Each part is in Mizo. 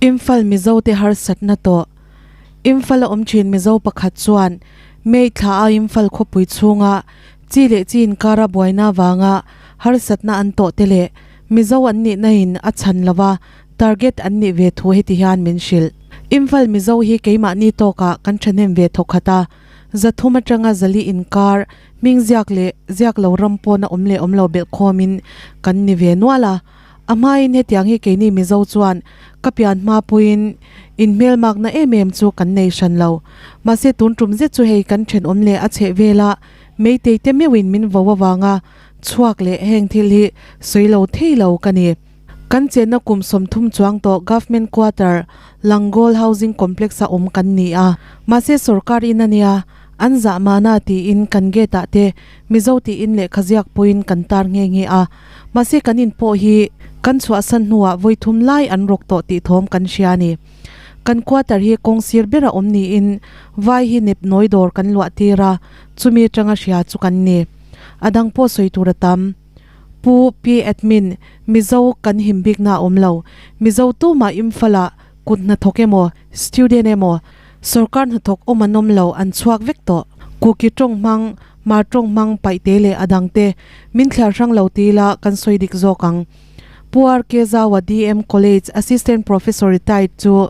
Imphal Mizo te harsatna tawh. Imphal a awm thin Mizo pakhat chuan May thla a Imphal khawpui chhunga chi leh chi inkara buaina avanga harsatna an tawh te leh Mizo an nihna in a chhan lova target an nih ve thu heti hian min hrilh. Imphal Mizo hi keimahni tawkah kan thahnem ve thawkhat a, 300 atanga 400 inkar hming ziak leh ziak lo ram pawna awm leh awm lo belhkhawmin kan ni ve nual a. A hmain hetiang hi keini Mizo chuan ka pian hma puiin inhmelmakna em em chu kan nei hran lo. Mahse tun tum zet chu hei kan thenawm leh a chheh vela Meitei te meuhin min vo avanga chhuak leh heng thil hi sawi lo thei lo ka ni. Kan chenna kum 30 chuang tawh Government Quarter, Langol Housing Complex a awm kan ni a. Mahse sorkar in a nia, an zah mahna tiin kan gate ah te Mizo tiin lehkha ziak pawhin kan tar nghe nghe a. Mahse kan in pawh hi kan chhuahsan hnuah vawi thum lai an rawk tawh tih thawm kan hria a ni. Kan quarter hi kawng sir bera awm niin vai hi nep nawi dawr kan luah tir a, chumi atanga hria chu kan ni. A dang pawh sawi tur a tam. Pu Pi Admin, Mizo kan him bikna a awm lo. Mizo tumah Imphal-ah kut hnathawk emaw, student emaw, sorkar hnathawk awm an awm lo, an chhuak vek tawh. Kuki tawng hmang, Hmar tawng hmang paihte leh a dangte min thliar hrang lo ti ila kan sawi dik zawk ang. Pu RK Zaua DM College Assistant Professor retired chu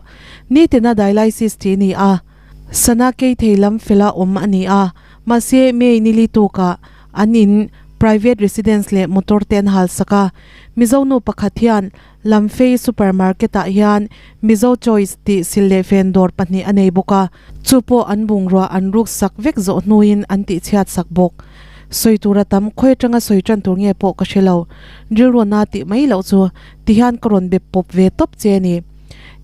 nitina dialysis tih a ni a, sana kei thei lam fela awm a ni a, mahse May nili tukah An in, private residence leh motor te an hal sak a. Mizo nu pakhat hian Lamfei supermarket ah hian Mizo Choice tih sil leh fen dawr pahnih a nei bawk a. Chu pawh an bungrua an ruk sak vek zawh hnuin an tihchhiat sak bawk. Sawi tur a tam, khawi atanga sawi tan tur nge pawh ka hre lo. Rilruana tih mai loh chu tihian ka rawn be pawp ve tawp che a ni.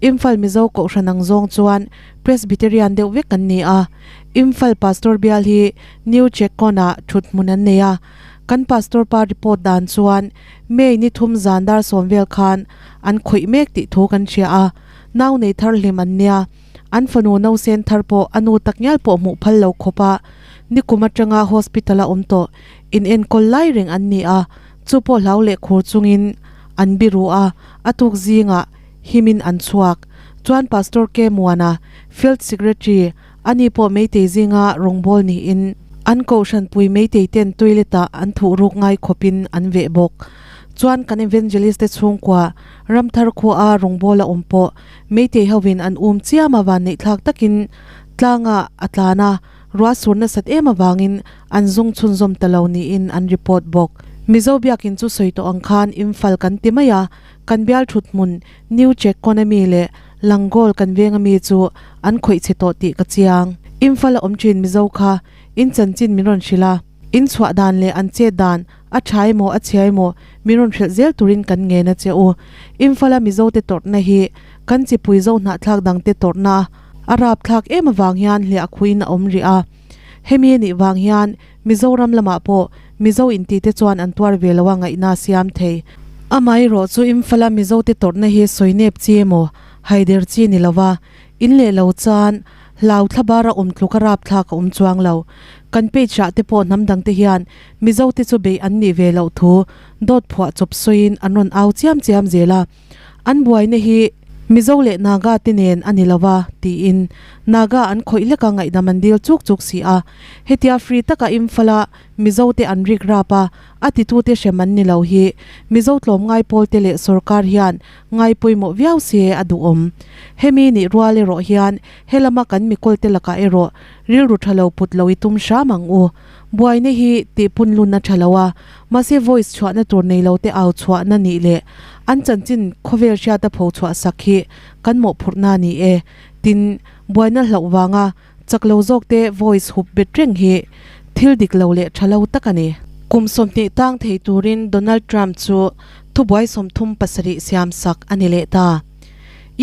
Imphal Mizo Kohhran ang zawng chuan Presbyterian deuh vek kan ni a. Imphal Pastor bial hi New Chekkawn-ah thut hmun an nei a, kan pastor pa report dan chuan May ni thum zan dar sawm vel khan an khawih mek tih thu kan hria a, nau nei thar hlim an nia, an fanu nausen thar pawh a nu tak ngial pawh hmuh phal lo khawp a, nikum atanga hospital-a awm tawh in enkawl lai reng an ni a, chu pawh hlau leh khur chungin an biru a, a tuk zingah himin an chhuak. Chuan Pastor K Muana, Field Secretary, Ani pawh Meitei zinga rawngbâwl niin an kohhranpui Meitei ten toilet-ah an thuh ruk ngai khawpin an veh bawk. Chuan kan evangelist te chhungkua Ramthar khuaa rawngbâwl a awm pawh Meitei hovin an um chiam a vanneihthlak takin tlangah a tlan a, ruah sur nasat em avangin an zung chhunzawm ta lo niin an report bawk. Mizo biakin chu sawi tawh ang khan Imphal kan ti mai a, kan bial thuthmun New Checkon-a mi leh Langol kan veng ami chu an khawih chhe tawh tih ka chiang. Imphal a awm thin Mizo kha in chanchin min rawn hrilh a, in chhuah dan leh an chet dan a tha emaw a chhia emaw min rawn hrilh zel turin kan ngen a che u. Imphal a Mizo te tawrhna hi kan chipui zo hnahthlak dang te tawrhna a rapthlak em avang hian hliah khuin a awm rih a. Hemi a nih vang hian Mizoram lamah pawh Mizo inti te chuan an tuar ve lo a ngaihna a siam thei. Amaherawh chu Imphal-a Mizo te tawrhna hi sawi nep chi emaw haider chi ni lova in leh lo chuan hlau thla bara awm tluk a rapthlak a awm chuang lo. Kan page ah te pawh hnam dang te hian Mizo te chu beih an nih ve loh thu dawt phuah chawp sawiin an rawn au chiam chiam zel a. An buaina hi Mizo leh Naga te nen a ni lo a, tiin Naga an khawih hlek a ngaihdam an dil chuk chuk si a. Hetia free taka Imphal-a Mizo te an rik rap a, a titute hrem an ni lo hi Mizo tlawmngai pawl te leh sorkar hian ngai pawimawh viau se a duhawm. Hemi nih rual erawh hian helama kan mikawl te lakah erawh rilru tha lo put lo i tum hram ang u. Buaina hi tih punlun a tha lo a, mahse voice chhuahna tur nei lo te au chhuahna nih leh an chanchin khawvel hriata pho chhuah sak hi kan mawhphurhna a ni e. Tin, buaina hlauh vanga chak lo zawk te voice hup bet reng hi thil dik lo leh tha lo tak a ni. Kum 20 tang thei turin Donald Trump chu thubuai 37 siam sak a ni leh ta.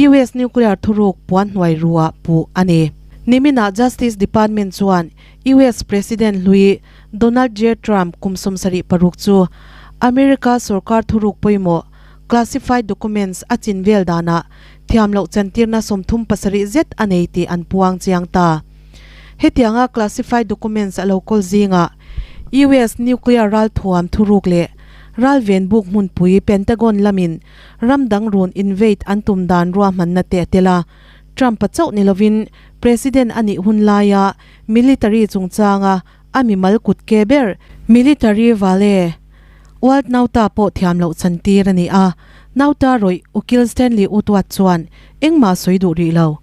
US nuclear thuruk puan hnuai ruah puh a ni. Niminah Justice Department chuan US President hlui Donald J. Trump kum 76 chu America sorkar thuruk pawimawh classified documents a chin vel danah thiam loh chantirna 37 zet a nei tih an puang chiang ta. Hetianga classified documents a lo kawl zingah US nuclear ralthuam thuruk leh Ralven buk hmunpui Pentagon lamin ram dang run invade an tum dan ruahmanna te a tel a. Trump-a chauh ni lovin President a nih hun laia military chungchanga a mimal kut ke ber military vale Walt Nauta pawh thiam loh chantir a ni a. Nauta rawih Ukil Stanley Utwat chuan engmah sawi duh rih lo.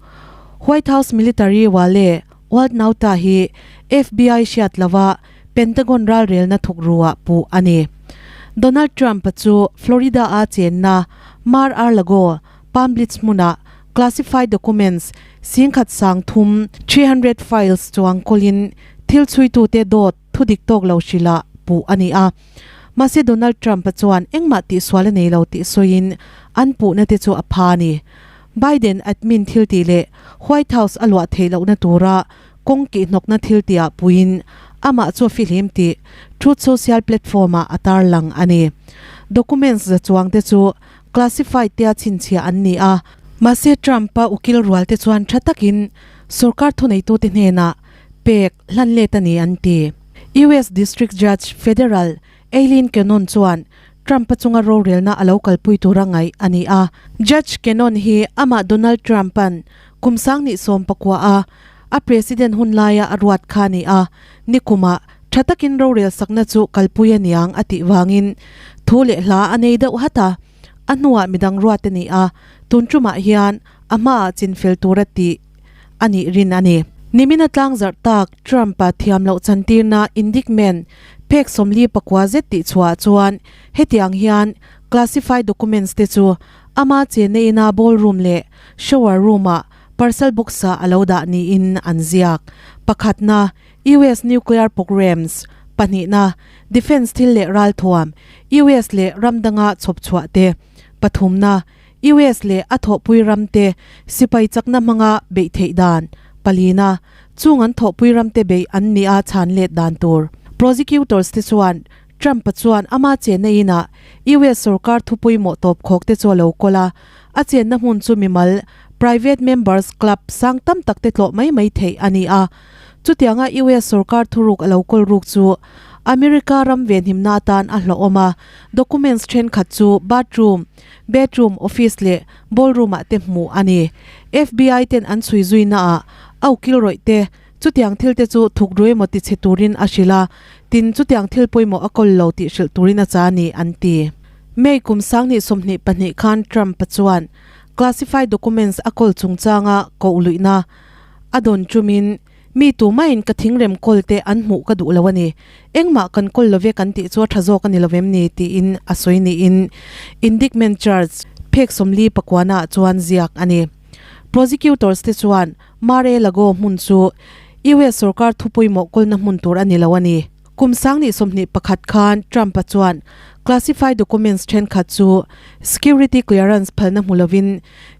White House military vale Walt Nauta hi FBI hriat lova Pentagon ralrelna thukruah puh a ni. Donald Trump-a chu Florida-a chenna Mar-a-Lago, Palm Beach hmunah classified documents singkhat sang thum, 300 files, chuang kawlin thil chhuitute dawt thudik tawk lo hrilhah puh a ni a. Mahse Donald Trump-a chuan engmah tihsual a nei lo tih sawiin an puhna te chu a pha a ni. Biden admin thiltih leh White House a luah theih lohna tura kawng kihhnawkna thiltihah puiin amah chu a fihlim tih Truth Social platform-ah a tarlang a ni. Documents za chuangte chu classified tia chhinchhiah an ni a. Mahse Trump-a ukil rualte chuan tha takin sorkar thuneitute hnenah pek hlan let a ni an ti. US District Judge Federal Eileen Cannon chuan Trump-a chunga rorelna a lo kalpui tura ngaih a ni a. Judge Cannon hi amah Donald Trump-a'n kum sanghnih sawm pakua a a president hun laia a ruat kha a ni a, nikumah tha takin rorel sakna chu kalpui a niang a tih vangin thu leh hla a nei deuh hat a, a hnuah midang ruat a ni a, tun tumah hian a hmaah chinfel tura tih a nih rin a ni. Nimina tlangzarh tak Trump-a thiam loh chantirna indictment phek 44 zet tih chhuah chuan hetiang hian classified documents te chu ama chenna ina ballroom leh shower room-ah parcel box-ah a lo dah niin an ziak. Pakhatna, US nuclear programs, pahnihna, defence thil leh ralthuam, US leh ram danga chhawp chhuah te, pathumna, US leh a thawhpui ramte sipai chakna hmanga beih theih dan, palina, chung an thawhpui ramte beih an nih a chhan let dan tur. Prosecutors te chuan Trump-a chuan ama chenna inah US sorkar thupawimawh tawpkhawk te chu a lo kawl a, a chenna hmun chu mimal, private members club, sang tam tak te tlawh mai mai theih a ni a. Chutianga US sorkar thuruk a lo kawl ruk chu America ram venhimna atan a hlawhawm a, documents thenkhat chu bathroom, bedroom, office leh ballroom ah te hmuh a ni. FBI ten an chhui zui naah a ukil rawih te chutiang thil te chu thuk ru emaw ti chhe turin a hrilh a, tin chutiang thil pawimawh a kawl lo tih hrilh turin a cha a ni an ti. May kum 2022 khan Trump-a chuan classified documents a kawl chungchanga koh luihna a dawn chumin Mi tumahin ka thingrem kawl te an hmuh ka duh lo a ni. Engmah kan kawl love kan tih chu a tha zawk a ni lovem ni tiin a sawi niin Indictment charge phek 49 ah chuan ziak a ni. Prosecutors te chuan Mar-a-Lago hmun chu US sorkar thu pawimawh kawlna hmun tur a ni lo a ni. Kum 2021 khan Trump-a chuan classified documents thenkhat chu security clearance phalna hmu lovin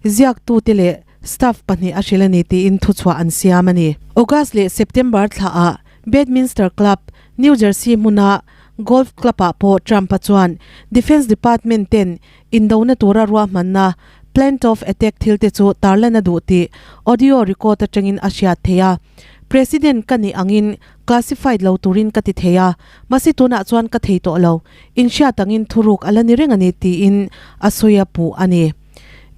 ziaktute leh Staff pahnih a hrilh a ni tiin thuchhuah an siam a ni. August leh September thlaah Bedminster Club, New Jersey hmuna golf club-ah pawh Trump-a chuan Defence Department ten indona tura ruahmanna Plan of Attack thil te chu tarlan a duh tih audio record atangin a hriat theih a. President ka nih angin classified lo turin ka ti thei a, mahse tunah chuan ka thei tawh lo, inhriat angin thuruk a la ni reng a ni tiin a sawi a puh a ni.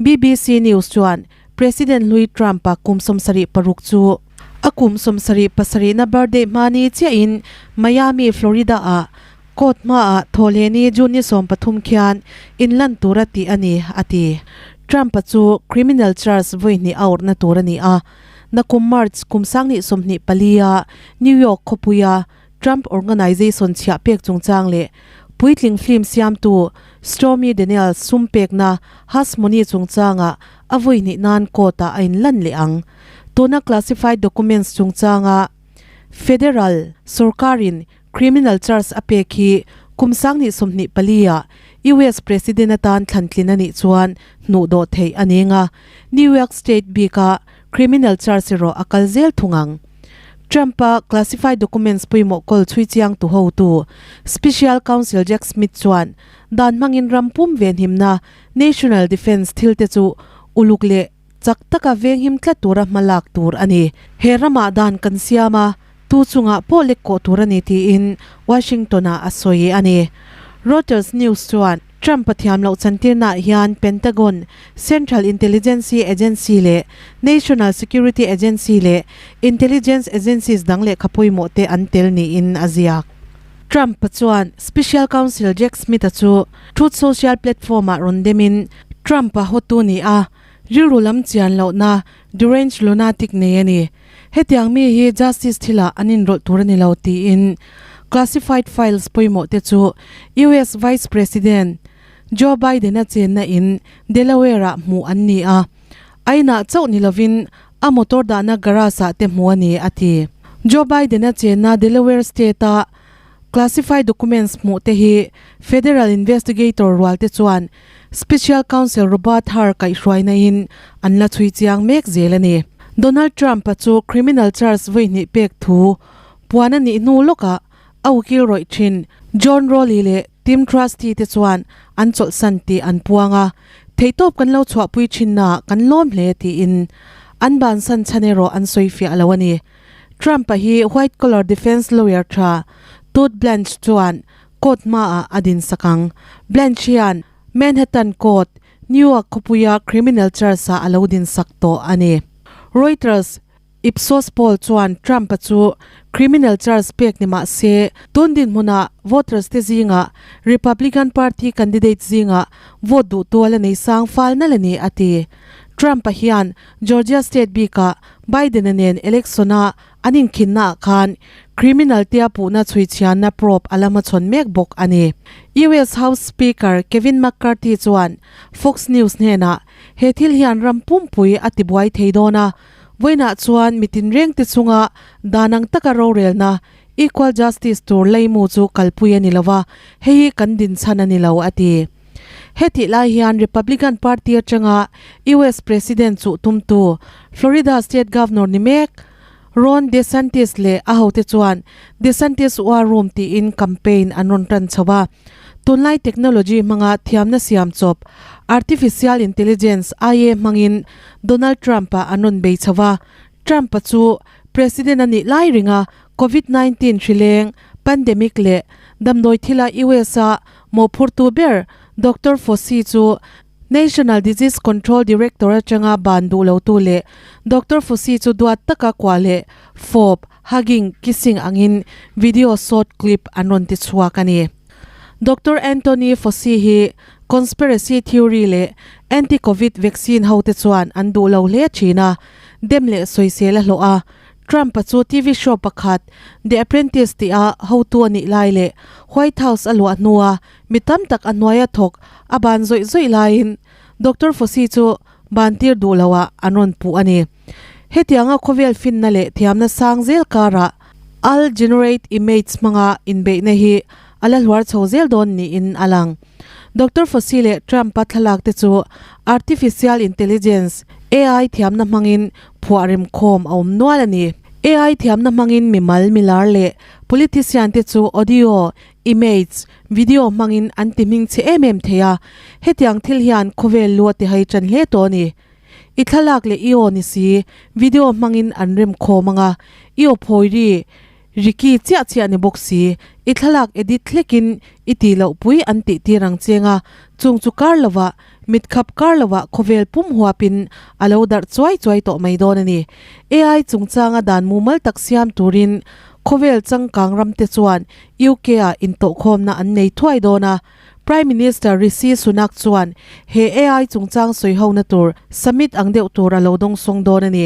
BBC News chuan President hlui Trump-a kum 76 chu a kum 77 na birthday hmani chiahin Miami, Florida-ah court hmaah thawhlehni June ni 13 khian inlan tura tih a ni, a ti. Trump-a chu criminal charge vawi hnih a awrhna tur a ni a, nakum March kum 2024-a New York khawpuia Trump Organization chhiah pek chungchang leh puitling film siamtu Stormy Daniels sum pekna Hush Money chungchangah a vawi hnih nan court-ah a inlan leh ang. Tuna classified documents chungchanga federal sorkarin criminal charge a pek hi kum 2024-ah US President atan thlantlin a nih chuan hnuh dawh theih a ni nga. New York State bika criminal charge erawh a kal zel thung ang. Trump-a classified documents pawimawh kawl chhui chiang tu hotu Special Counsel Jack Smith chuan dan hmangin ram pum venhimna national defence thil te chu uluk leh chak taka venghim tlat tura hma lak tur a ni. He ramah dan kan siam a, tu chungah pawh lek kawh tur a ni tiin Washington-ah a sawi a ni. Reuters News chuan Trump-a thiam loh chantirnaah hian Pentagon, Central Intelligence Agency leh National Security Agency leh intelligence agencies dang lehkha pawimawh te an tel niin a ziak. Trump-a chuan Special Counsel Jack Smith-a chu Truth Social platform-ah rawn demin Trump-a hotu ni a, rilru lam chian lohna deranged lunatic nei a ni. Hetiang mi hi justice thilah an inrawlh tur a ni lo tiin classified files pawimawh te chu US Vice President Joe Biden-a chenna in Delaware-ah hmuh an ni a, a inah chauh ni lovin a motor dahna garage-ah te hmuh a ni, a ti. Joe Biden-a chenna Delaware State-a classified documents hmuh te hi federal investigator rual te chuan Special Counsel Robert Hur kaihhruaina in an la chhui chiang mek zel a ni. Donald Trump-a chu criminal charge vawi hnih pek thu puan a nih hnu lawkah a ukil rawih thin John Rowley leh Tim Trusty te chuan an chawlhsan tih an puang a, theihtawp kan lo chhuahpui thinnaah kan lawm hle tiin an bansan chhan erawh an sawi fiah lo a ni. Trump-a hi white collar defense lawyer tha Todd Blanche chuan Court hmaah a din sak ang. Blanche hian Manhattan Court, New York khawpuia criminal charge-ah a lo din sak tawh a ni. Reuters, Ipsos poll chuan Trump-a chu criminal charge pek ni mah se, tun dinhmunah voters te zingah Republican Party candidate zingah vote duh tual a nei sang fal nalh a ni, a ti. Trump-a hian Georgia state bikah Biden-a nen election-a An inkhinnaah khan criminal tia puhna chhuichhianna probe a la hmachhawn mek bawk a ni. US House Speaker Kevin McCarthy chuan Fox News hnenah he thil hian ram pumpui a tibuai thei dawn a, vawiinah chuan mi tinrengte chunga dan ang taka rorelna, equal justice, tur leimu chu kalpui a ni lo va, hei hi kan dinchhan a ni lo, a ti. Hetih lai hian Republican Party atanga US President chuh tumtu Florida State Governor ni mek Ron DeSantis leh a hote chuan DeSantis War Room tiin campaign an rawn tan chho a. Tunlai technology hmanga thiamna siam chawp Artificial Intelligence, IA, hmangin Donald Trump-a an rawn bei chho a. Trump-a chu President a nih lai ringa Covid 19 hrileng, pandemic, leh damdawi thila US-a mawhphurtu ber Doctor Fauci chu National Disease Control Director atanga ban duh lotu leh Doctor Fauci chu duat taka kuah leh fawp, hugging, kissing angin video short clip an rawn ti chhuak a ni. Doctor Anthony Fauci hi conspiracy theory leh anti-covid vaccine hote chuan an duh lo hle thin a, dem leh sawisel a hlawh a, Trump-a chu TV show pakhat The Apprentice tih-a hotu a nih lai leh White House a luah hnua mi tam tak a hnuaia thawk a ban zawih zawih laiin Doctor Fauci chu ban tir duh loah an rawn puh a ni. Hetianga khawvel finna leh thiamna sang zel karah Al Generate Image hmanga inbeihna hi a la hluar chho zel dawn niin a lang. Doctor Fauci leh Trump-a thlalak te chu Artificial Intelligence, AI, thiamna hmangin phuah remkhawm a awm nual a ni. AI thiamna hmangin mimal, milar leh politician te chu audio, image, video hmangin an ti hming chhe em em thei a, hetiang thil hian khawvel lu a ti hai tan hle tawh a ni. I thlalak leh i aw ni si, video hmangin an remkhawm ang a, i aw phawi ri, Ricky chiah chiah ni bawk si, i thlalak edit hlekin i tih loh pui an tih tir ang cheng a, chung chu kar lovah, mit khap kar lovah khawvel pum huapin a lo darh chuai chuai tawh mai dawn a ni. AI chungchanga dan mumal tak siam turin khawvel changkang ramte chuan UK ah intawhkhawmna an nei thuai dawn a, Prime Minister Rishi Sunak chuan he AI chungchang sawihona tur summit ang deuh tur a lo dawngsawng dawn a ni.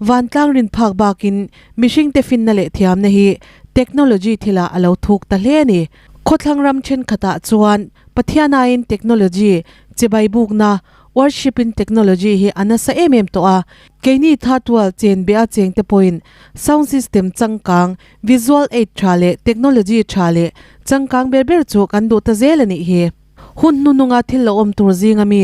Vantlang rin phak bakin mihringte finna leh thiamna hi technology thilah a lo thuk ta hle a ni. Khawthlang ram thenkhatah chuan Pathianain technology chibai bukna, worshiping technology, hi a nasa em em tawh a. Keini thatual chen bia chengte pawhin sound system changkang, visual aid tha leh technology tha leh changkang ber ber chu kan duh ta zel a nih hi. Hun hnununga thil lo awm tur zinga mi,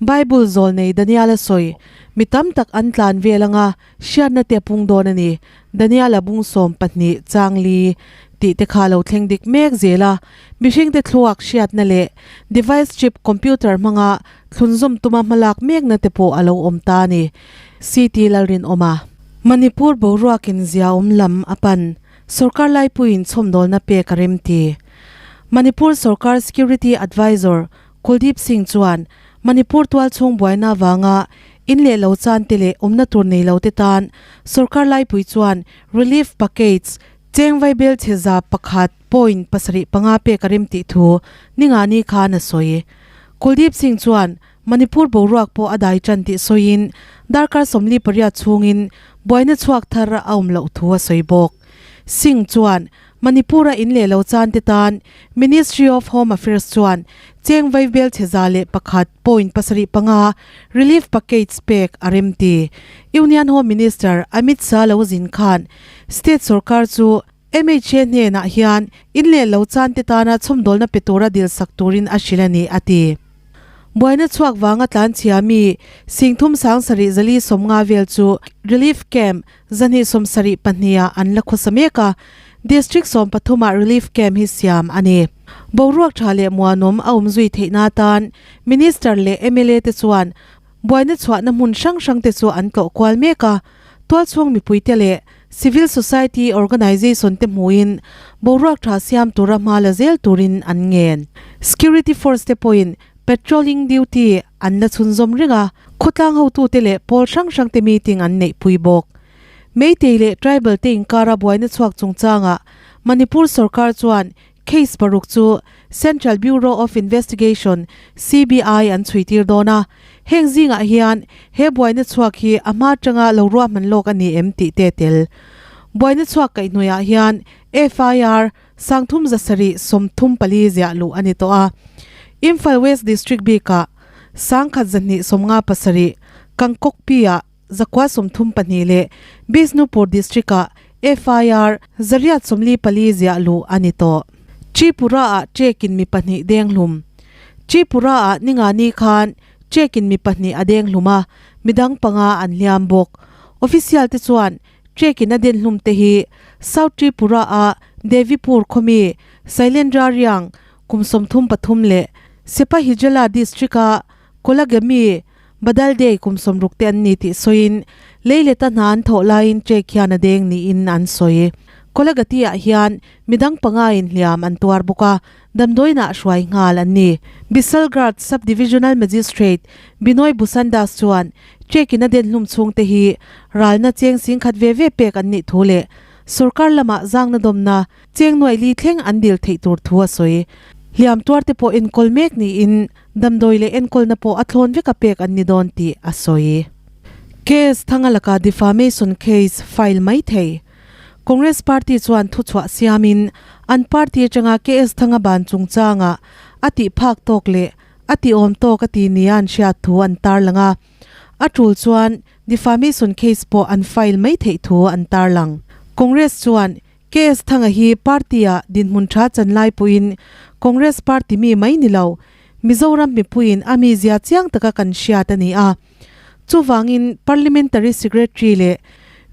Bible zawl nei Daniel-a sawi, Mi tam tak an tlan vel anga hriatna te a pung dawn a ni, Daniel-a bung 12 chang li tih te kha lo thleng dik mek zel a. Mihringte thluak hriatna leh device chip computer hmanga thlunzawm tuma hmalak mekna te pawh a lo awm ta a ni, CT Lalrinawma. Manipur boruakin ziaawm lam a pan, sorkar laipuiin chhawmdawlna pek a remti. Manipur sorkar Security Advisor Kuldeep Singh chuan Manipur tualchhung buaina avanga in leh lo chan te leh awmna tur nei lo te tan sorkar laipui chuan relief package cheng vaibel chheza pakhat point pasarih panga pek a rem tih thu ningani khan a sawi. Kuldeep Singh chuan Manipur boruak pawh a dai tan tih sawiin darkar 48 chhungin buaina chhuak thar a awm loh thu a sawi bawk. Singh chuan Manipur-a in leh lo chan te tan Ministry of Home Affairs chuan cheng vaibel chheza leh pakhat point pasarih panga relief package pek a rem ti. Union Home Minister Amit Shah lo zin khan state sorkar chu MHA hnenah hian in leh lo chan te tana chhawmdawlna pe tura dil sak turin a hrilh a ni, a ti. Buaina chhuak vanga tlanchhia mi Singthum Sangsarih Zali sawmnga vel chu relief camp 272 ah an la khawsa mek a, District 13 ah relief camp hi siam a ni. Boruak tha leh muanawm a awm zui theihna atan Minister leh mla te chuan buaina chhuahna hmun hrang hrang te chu an tlawh kual mek a, tualchhung mipuite leh Civil Society Organisation te hmuhin boruak tha siam tura hma la zel turin an ngen. Security Force te pawhin Patrolling duty an la chhunzawm reng a, khawtlang hotute leh pawl hrang hrangte meeting an neihpui bawk. Meitei leh tribal te inkara buaina chhuak chungchangah Manipur sorkar chuan case paruk chu Central Bureau of Investigation, CBI, an chhuitir dawn a, heng zingah hian he buaina chhuak hi a hma atanga lo ruahman lawk a ni em tih te tel. Buaina chhuak kaihhnuaiah hian FIR Sangthum zasarih 34 ziah luh a ni tawh a. Imphal West District bikah Sangkhat 257, Kangkokpi-ah 132 leh Bishnupur District-ah FIR 844 ziah luh a ni tawh. Tripura-ah Check-in mi pahnih deng hlum. Tripura-ah Ningani khan Check-in mi pahnih a deng hlum a, midang panga an hliam bawk. Official te chuan Trek-in a den hlum te hi South Tripura-a Devipur khawmi Sailendra Riang kum 33 leh Sepahijala district-a Kolagemi Badal Dey kum 60 te an ni tih sawiin lei leta hna an thawh laiin trek hian a deng niin an sawi. Kolagati-ah hian midang panga inhliam an tuar bawk a, Damdawiinah hruai nghal an ni. Bishalgarh Sub-Divisional Magistrate Binoy Bhushan Das chuan Check-in a den hlum chhungte hi ralna cheng singkhat ve ve pek an nih thu leh sorkar lamah zangna dawmna cheng nuai li thleng an dil theih tur thu a sawi. Hliam tuarte pawh enkawl mek niin damdawi leh enkawlna pawh a thlawn veka pek an ni dawn tih a sawi. Case thanga laka defamation case file mai thei. Congress party chuan thuchhuah siamin an party atanga KS Thanga ban chungchanga a tih phak tawk leh a tih awm tawk a ti nia an hriat thu an tarlang a. A tul chuan defamation case pawh an file mai theih thu an tarlang. Congress chuan KS Thanga hi party-ah dinhmun tha chan lai pawhin Congress party mi mai ni lo, Mizoram mipuiin a mizia chiang taka kan hriat a ni a. Chuvangin Parliamentary Secretary leh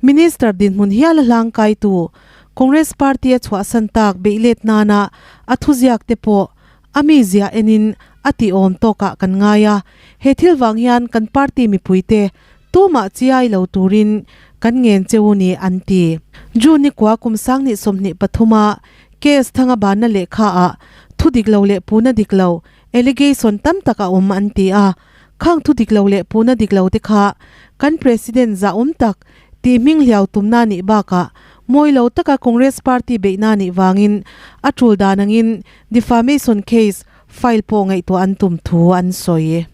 Minister dinhmun hial a hlangkaitu Congress Party a chhuahsan tak beihlet nana a thuziak te pawh a mizia enin a tihawm tawkah kan ngai a. He thil vang hian kan party mipuite tumah chiai lo turin kan ngen cheu ni an ti. June ni kua kum 2023 a case thanga banna lehkha ah thu dik lo leh puna dik lo allegation tam tak a awm an ti a. Khang thu dik lo leh puna dik lo te kha kan President zahawm tak tih hming hliau tumna nih bakah mawi lo taka Congress party beihna nih vangin a tul dan angin defamation case file pawh ngaihtuah an tum thu an sawi.